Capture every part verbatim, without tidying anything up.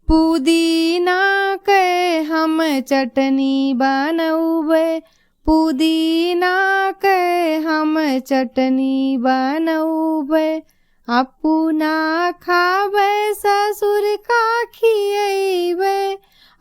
पुदीना के हम चटनी बनउबे, पुदीना के हम चटनी बनउबे। अपना खाबे ससुर का खियइबे,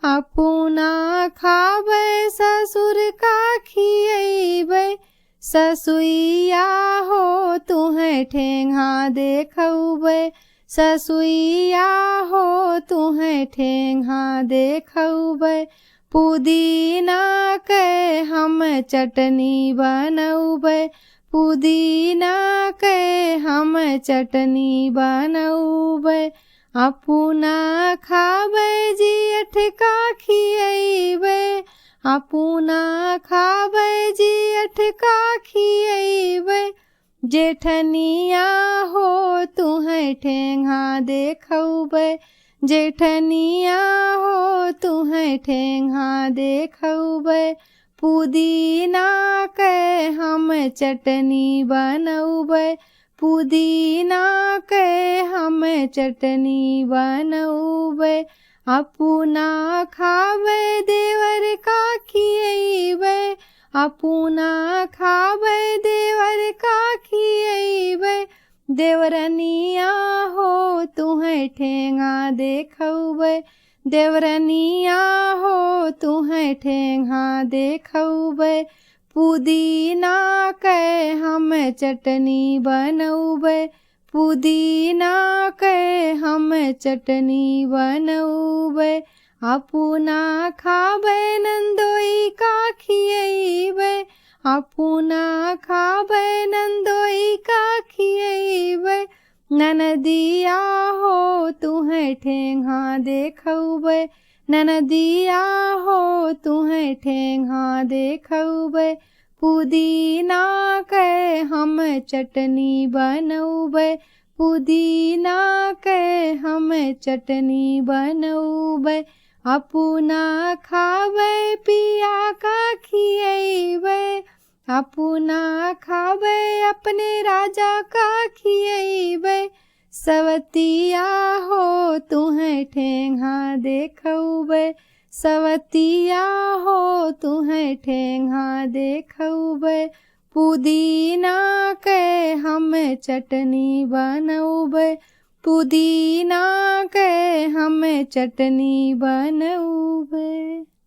अपना खाबे ससुर का खियइबे। ससुइया हो तुहैं ठेंगा देखउबे, ससुइया हो तुहैं ठेंगा देखउबे। पुदीना के हम चटनी बनउबे, पुदीना के हम चटनी बनउबे। अपना खाबे जेठ का खियइबे, अपना खाबे जेठ का खियइबे। जेठनिया हो तुहैं ठेंगा देखउबे, जेठनिया हो तुहैं ठेंगा देखउबे। पुदीना के हम चटनी बनउबे, पुदीना के हम चटनी बनउबे। अपना खाबे देवर का खियइबे, अपना खाबे देवर का खियइबे। देवरनिया हो तुहैं ठेंगा देखउबे, देवरनिया हो तुहैं ठेंगा देखउबे। पुदीना के हम चटनी बनउबे, पुदीना के हम चटनी बनउबे। अपना खाबे नंदोई का खियइबे, अपना खाबे नंदोई का खियइबे। ननदिया हो तुहैं ठेंगा देखउबे, ननदिया हो तुहैं ठेंगा देखउबे। पुदीना के हम चटनी बनउबे, पुदीना के हम चटनी बनउबे। अपना खाबे पिया का खियइबे, अपना खाबे अपने राजा का खियइबे। सवतिया हो तुहैं ठेंगा देखउबे, सवतिया हो तुहैं ठेंगा देखउबे। पुदीना के हम चटनी बनउबे, पुदीना के हम चटनी बनउबे।